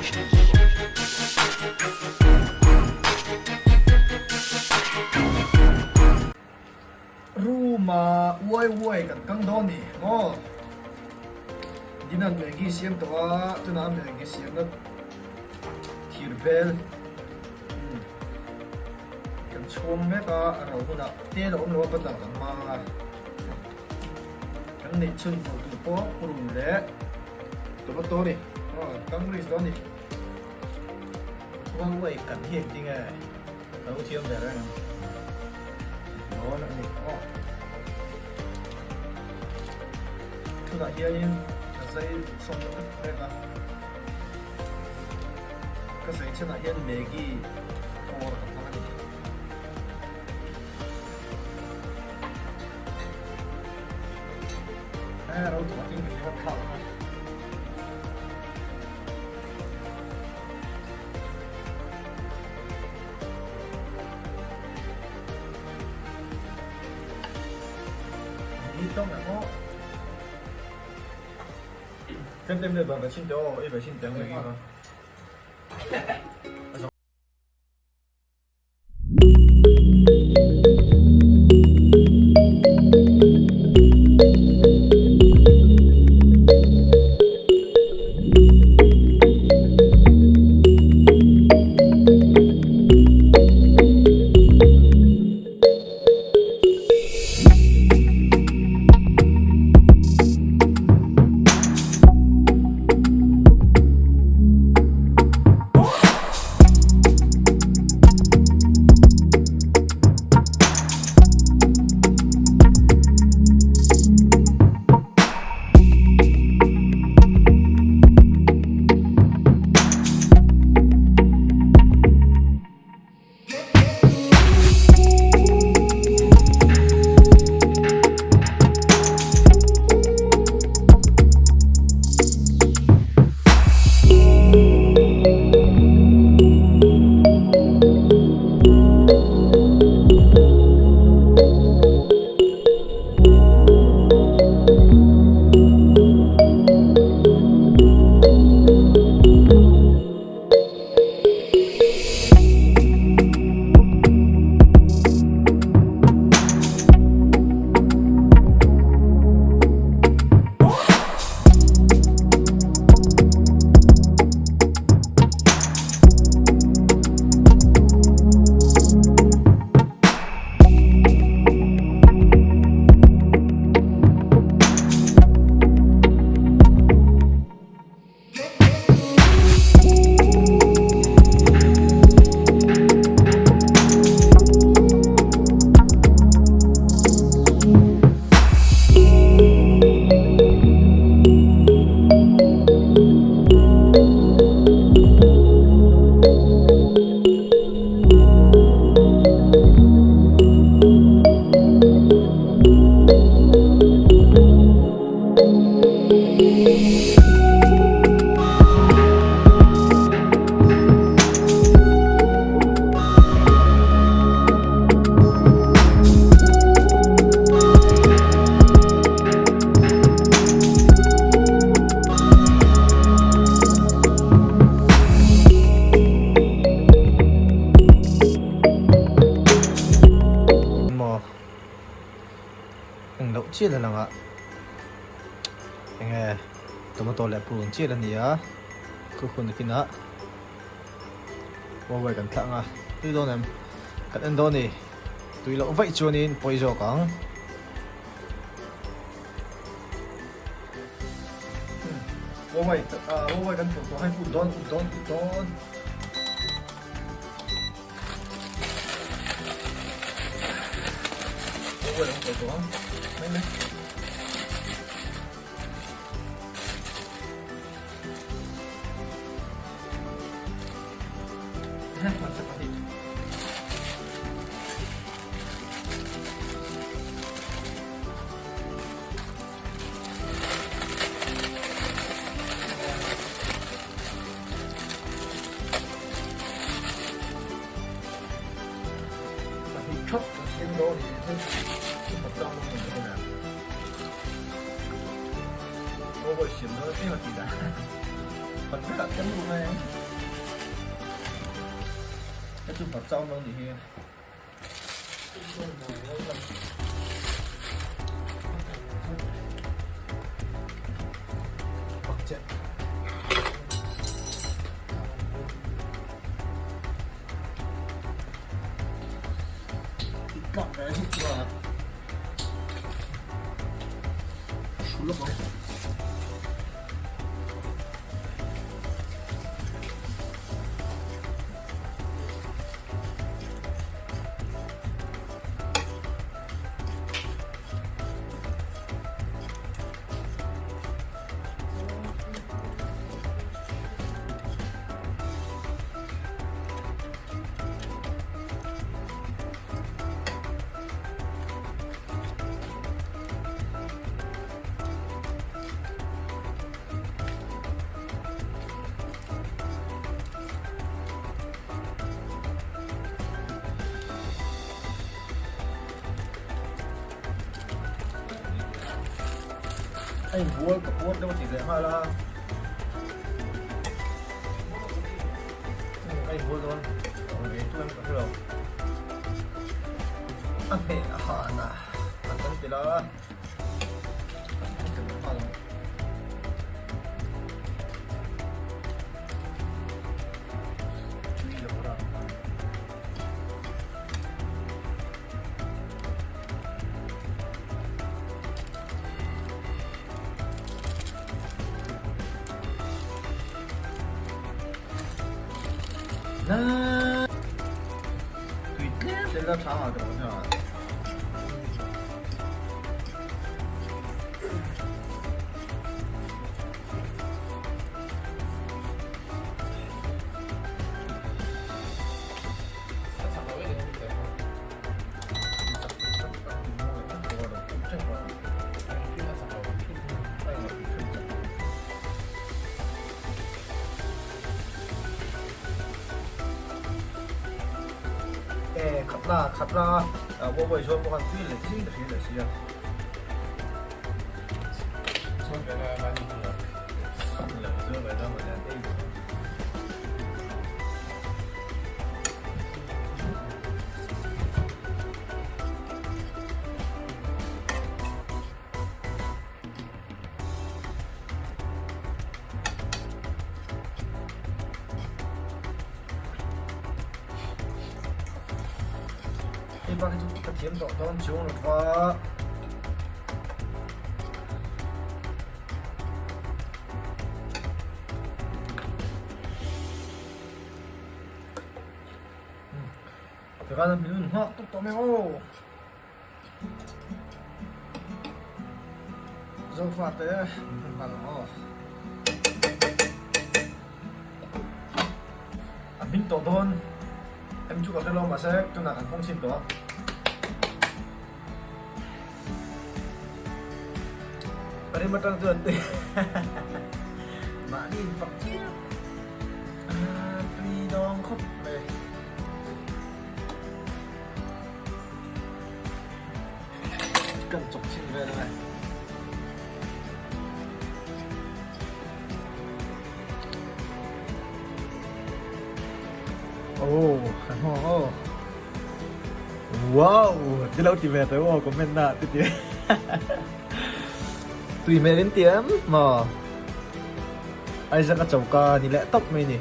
Room ah uai uai kan kang dawn ni maw? Dinan Maggi siam tawh a, tunah Maggi siamna thir bel kan chhuang mek a, a ro hunah tel a awm lo a butter kan hmang a, kan neih chhun pawh tur pawh purun leh tomato a ni, aw kan kang risk dawn a ni. Uai uai kan hi engtin nge? Ka lo thiam ve reng ang. Dawn a ni aw. Tunah hianin ka zai sawm deuh vek reng a. Ka zai chhanah hian Maggi kawr ka hmang a ni. He ro tawh atin ka hria thlak ang a. Maw engloh chian a lang a enge tomato leh purun chian a ni a khu hun kinah power kan thlah ang a tui dawn em kan en dawn a ni tui loh vaih chuanin pawi zawk ang. Wawai wawai kan phurh tawh hei ut dawn ut dawn ut dawn. Wawai kan phurh tawh ang mai mai. Heh hmasa pahnih. Khat velah tlem luh mai ang. Hei chu hmarcha awm lo nih hi. Pak chiah. Tlak ve zuk chu a. Hru lawk ang. A inbual ka puar deuh a ti leh nghal a a inbual dawn awm ve tu em ka hre lo a hmeh a han a a tan tel a. Tui tlem tel a tha ngah tawh a. E khatla khatla wo wo zuan pawh khan tui leh chiang ta hria leh sia. Hei bak hi chu ka thiam tawh dawn chuang lo va. Tikhan min nghak tuk tawh mai aw. Zofate min nghal ang aw. A hming tawh dawn em chu ka hre lo mahse tunah kan hawng chhin tawh a. A rim atang chuan tui mahni in fak chiam tui dawng khawp mai. Kan chawk chin vel ange. Oh, kan hawng aw. Wow, ti lo ti ve tawh aw comment na ti ti. Tui hmel in ti em maw? Isaac a choka ni leh tawp mai ni.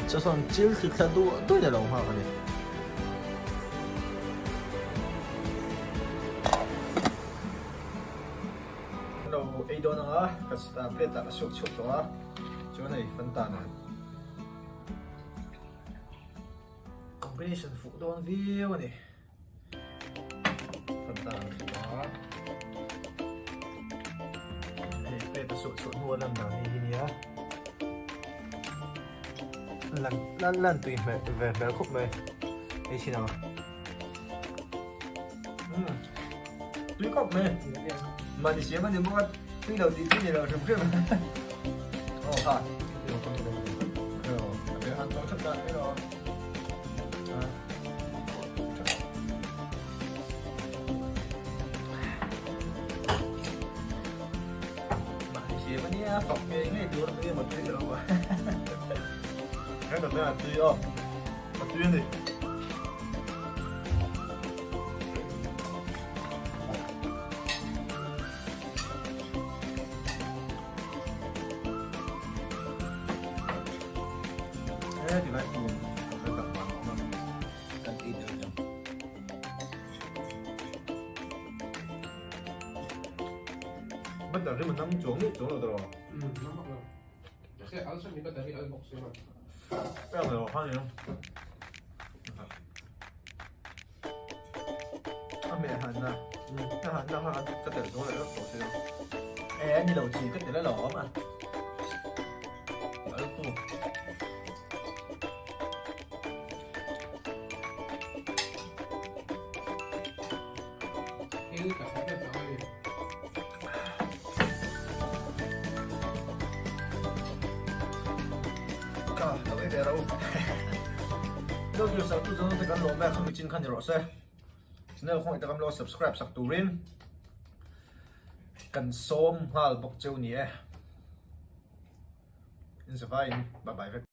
Chaw sawn chil thli thla duh duhin a lo nghak a ni. Ka lo ei dawn ang a, ka plate ah ka suk chhuak tawh a, chuan hei Fanta nen combination fuh dawn viau a ni. Fanta an thli a, hei plate a suh chhuah hnu a lan dan hi hi nia. Lan lan lan tui hmel ve hmel khawp mai hei chin ang umm tui khawp mai mahni siam a ni bawk a tui lo tih chi ni lo hrim hrim aw ha aw a be han chawk chawk dan mai lo. ania fak ngei ngei tur a tui emaw tui lo a. Heng ka tena tui aw. A tui a ni. He ti lai tun ka hre tak vang awm a. Kan ei deuh deuh. Butter hi nam chuang leh chuang lo tawh. Um, nam bak lo. Se al sa mi butter hi al bawk se ma. Pek lo khan ni. A meh han na. A han na kha ka tel zo leh vek tawh sia. E ni lo chi ka tel lo awm a. Al tu. Il ka sa ka sa ni. Ka lo ei ve ro. Lo thil sak tu zawng te kan lawm e khami chin kha ni rawh se. Channel khawngaih tak amlo subscribe sak turin kan sawm nghal bawk cheu ni e. In zavaiin bye bye vek.